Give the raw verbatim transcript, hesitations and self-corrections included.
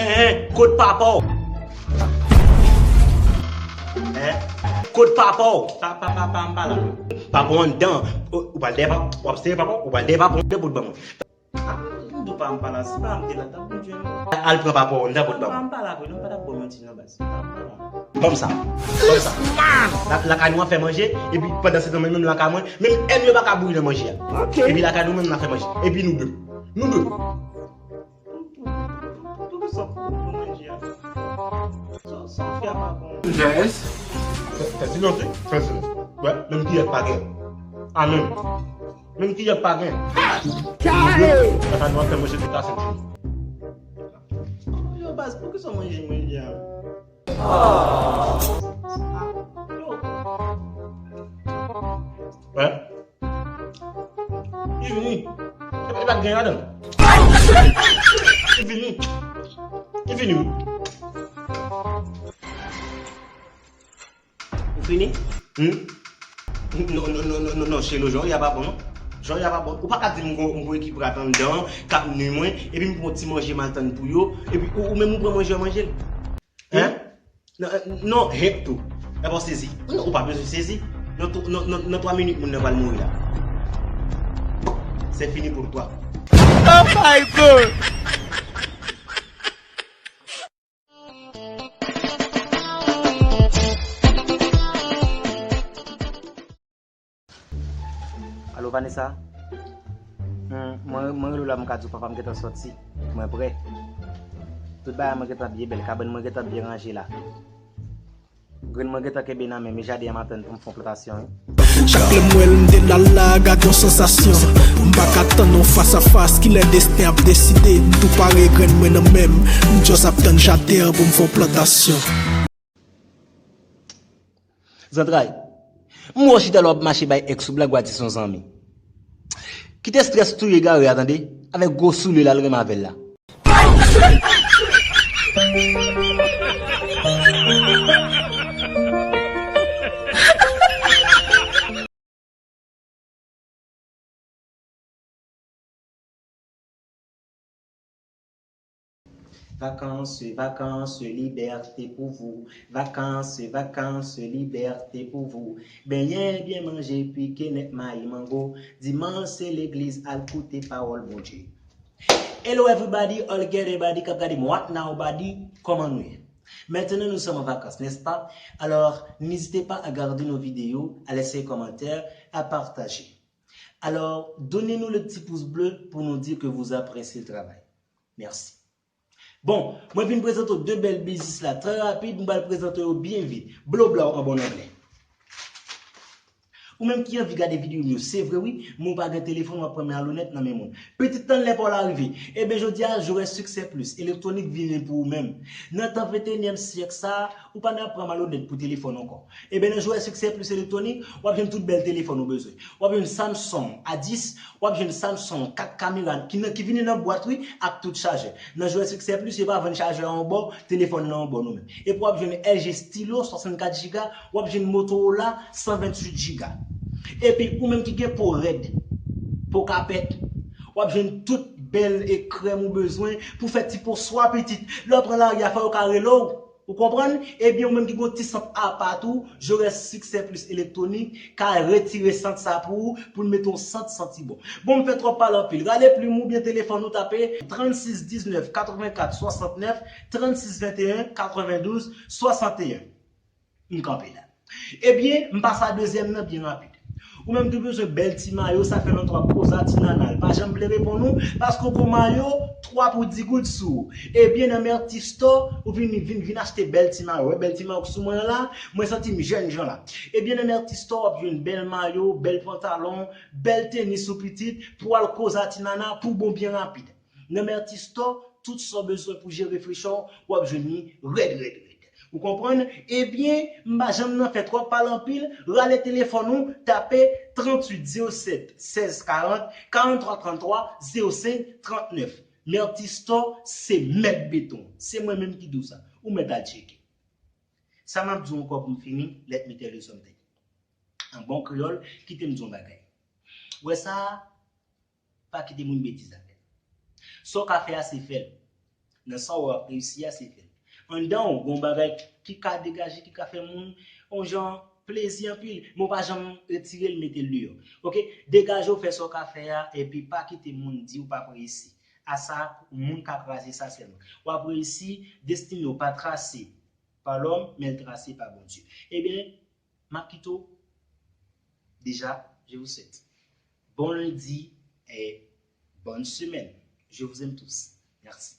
Hein, kot papa w? Hein? Kot papa w? Pa, pa, pa, pa, m pa la. Papa w anndan. Ou, ou pral dèyè papa, w ap sere papa w, ou pral dèyè papa w anndan pou l ban mwen. Ah, m di w pa m pa la, si pa m te la, t ap konn jwenn ou. Al pran papa w anndan pou l ban mwen. Pa m pa la vre, non, m pa t ap ba w manti, non, baz. Pa m pa la. Ban m sa. Ban m sa. La, lakay nou an fè manje, epi pandan se tan mwen menm lakay mwen, menm èm yo pa ka bouri nan manje a. Ok. Epi lakay nou menm n a fè manje. Epi nou de. Nou de. Poukisa w pran manje a? Sa, sa w fè a pa bon. Yes. Fè, fè silans, wi. Fè silans. Wè, menm kiyèt pa gen. Amen. Menm kiyèt pa gen. Kale! Sa, sa nou ap fè manje tout la senti. Yo, baz, poukisa w manje manje a? Yo. Wè. Li vini. E pa, e pa gen ladan. Li vini. Li vini, wi. Ou fini? Hmm? Non, non, non, non, non, non, Chelo, jan w ye a pa bon, non. Jan w ye a pa bon. Ou pa ka di m gon, m gon ekip rat anndan, k ap nui mwen, epi m pran yon ti manje m al tann pou yo, epi ou, ou menm ou pran manje w manje l. Hein? Non, euh, non, hep tou. Epa w sezi. Non, ou pa bezwen sezi. Nan tw-, nan, nan, nan twa minit, moun nan pral mouri la. C'est fini pour toi. Oh my God! Alo, Vanessa? Hmm, mwen, mwen rele w la, m ka di w papa m gentan sòti. Mwen prè. Tout bagay mwen gentan byen bèl, kabann mwen gentan byen ranje la. Grenn mwen gentan kenbe nan men m, e jaden an m ap tann pou m fè yon plantasyon, wi. Chak lè m wè l, m delala, gad yon sansasyon. M pa ka tann yon fas a fas, kilè desten ap deside. M tou pare, grenn mwen nan men m, m just ap tann jaden an pou m fè yon plantasyon. Zantray, m wè w chita la w ap mache bay èks ou blag, w a di se yon zanmi. Kite strès touye egare a, tande, avèk gwo soulye l al renmen avè l la. Vacances, vacances, liberté pour vous. Vacances, vacances, liberté pour vous. Benyen, byen manje, pike nèt, mayi, mango. Dimanch se legliz, al koute pawòl Bondye. Hello everybody, all together everybody k ap gade m, what now buddy, kòman nou ye? Maintenant nous sommes en vacances, n'est-ce pas? Alors, n'hésitez pas à garder nos vidéos, à laisser un commentaire, à partager. Alors, donnez-nous le petit pouce bleu pour nous dire que vous appréciez le travail. Merci. Bon, mwen vin prezante w de bèl biznis la trè rapid, m pral prezante yo byen vit. Blowblow an bon anglè. Ou menm ki anvi gade videyo m yo, se vre wi, men w pa gen telefòn, w ap pran malonèt nan men moun. Pitit tann lè pa w la rive. Ebyen jodi a, Jowè Succès Plus Electronic vini pou ou menm. Nan tan venteyinyèm syèk sa a, ou pa nan pran malonèt pou telefòn ankò. Ebyen nan Jowè Succès Plus Electronic, w ap jwenn tout bèl telefòn ou bezwen. W ap jwenn Samsung A dis, w ap jwenn Samsung kat kamera ki nan, ki vini nan bwat wi, ak tout chajè. Nan Jowè Succès Plus, yo pa vann chajè a yon bò, telefòn nan yon bò nou menm. Epi w ap jwenn L G Stylo swasannkat jiga, w ap jwenn Motorola san venntuit jiga. Epi ou menm ki gen po rèd, po kapèt, w ap jwenn tout bèl e krèm ou bezwen pou fè ti po swa pitit. Lè w pran lari a, fò yo ka rele w. Ou konprann? Ebyen, ou menm ki gon ti sant apa tou, Jowè Succès Plus Electronic ka retire sant sa pou ou, pou l mete yon sant santi bon. Bon, m fè twòp pale anpil. Rale plim ou byen telefòn ou, tape trannsis diznèf katrevenkat swasantnèf, trannsis venteyen katrevendouz swasanteyen. M kanpe la. Ebyen, m pase a dezyèm nan byen rapid. Ou menm ki bezwen bèl ti mayo, sa fè lontan w ap koze a ti nana l pa janm vle reponn ou, paske w gon mayo twa pou di goud sou ou. Ebyen, nan Merti Store, ou vin, vin, vin achte bèl ti mayo. Wè bèl ti mayo k sou mwen an la, mwen santi m jèn jan la. Ebyen, nan Merti Store, w ap jwenn bèl mayo, bèl pantalon, bèl tenis ou pitit, pou w al koze a ti nana, pou bon byen rapid. Nan Merti Store, tout sa w bezwen pou jere frechè w, w ap jwenn li rèd, rèd, rèd. Ou konprann? Ebyen, m pa janm nan fè twòp pale anpil, rale telefòn ou, tape tranntuit zewo sèt sèz karant, karanntwa tranntwa, zewo senk trannèf. Merti Store, se mèt beton. Se mwen menm ki di w sa. Ou mèt al tcheke. Sa m ap di w ankò pou m fini, let me tell you something. An bon kreyòl, kite m di w yon bagay. Ou wè sa a, pa kite moun betize avè l. Sa w ka fè a, se fè l. Nan sa w ap reyisi a, se fè l. Anndan w, gen yon bagay ki ka degaje, ki ka fè moun yon jan plezi anpil, men w pa janm retire l, mete l deyò. Oke? Degaje w, fè sa w ka fè a, epi pa kite moun di w p ap reyisi. A sa, moun ka kraze sa sèlman. W ap reyisi, destine w pa trase pa lòm, men l trase pa Bondye. Ebyen, m ap kite w deja, je vous souhaite bon lundi et bonne semaine. Je vous aime tous. Merci.